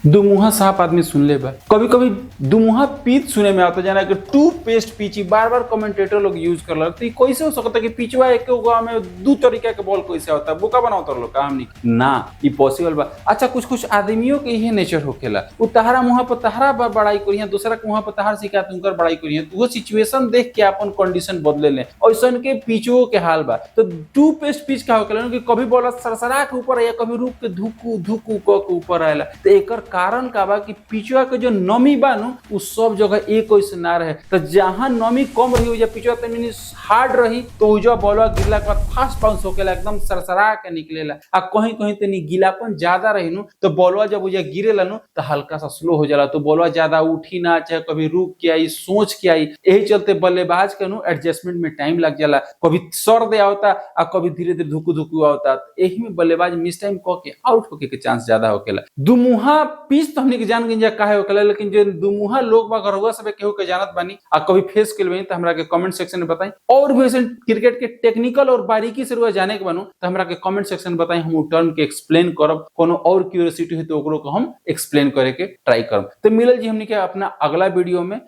दुमुहा सांप आदमी सुनले बा, कभी कभी दुमुहा पिच सुने में आता, जाना कि टू पेस्ट पिच बार बार कमेंटेटर लोग यूज कर तो कैसे हो सकता कि पिचवा एक में दू तरीका के बॉल कैसे होता? बोका बनावत लोग का हमनी ना, ई पॉसिबल बा। अच्छा, कुछ कुछ आदमियों के इहे नेचर होखेला, उ तहरा मुंह पर तहरा बड़ाई करिहे, दूसरा के मुंह पर तहार शिकायत उनकर बड़ाई करिहे, तो वो सिचुएशन देख के अपन कंडीशन बदले ले। ऐसन के पिचो के हाल बा। तो टू पेस्ट पिच का होखेला कि कभी बॉल सरसरा के ऊपर या कभी रुक के धुकू धुकू क के ऊपर आएला। तो एकर कारण का बा कि पिचवा के जो नमी बा नु, उ सब जगह एक वैसे ना रहे। तो जहां नमी कम रही, उजा पिचवा तनी हार्ड रही, तो उजा बॉलवा गिरला के बाद फास्ट बाउंस होकेला, एकदम सरसरा के निकलेला। आ कहीं कहीं तनी गीलापन ज्यादा रही नु, तो बॉलवा जब उजा गिरेला नु, तो हल्का सा स्लो हो जाला, तो बॉलवा ज्यादा उठी ना, चाहे कभी रुक के आई, सोच के आई। यही चलते बल्लेबाज के नु एडजस्टमेंट में टाइम लग जाला। कभी सर दे आवता आ कभी धीरे धीरे धुकू धुकू आवता। यही में बल्लेबाज मिस टाइम क के आउट होके के चांस ज्यादा होकेला। दुमुहा पिच तो हमनी के जान गइल काहे होकेला, लेकिन जो दुमुहा लोग बा, घरवा सब केहू के जानत बानी आ कभी फेस के बानी, तो हमरा के कमेंट सेक्शन में बताई। और भी ऐसे क्रिकेट के टेक्निकल और बारीकी से रुआ जाने के बानू, तो हमरा के कमेंट सेक्शन में बताई, हम उ टर्म के एक्सप्लेन करब। कोनो और क्यूरियोसिटी है तो ओकरो को हम एक्सप्लेन करे के ट्राई करब। तो मिलल जी हमनी के अपना अगला वीडियो में।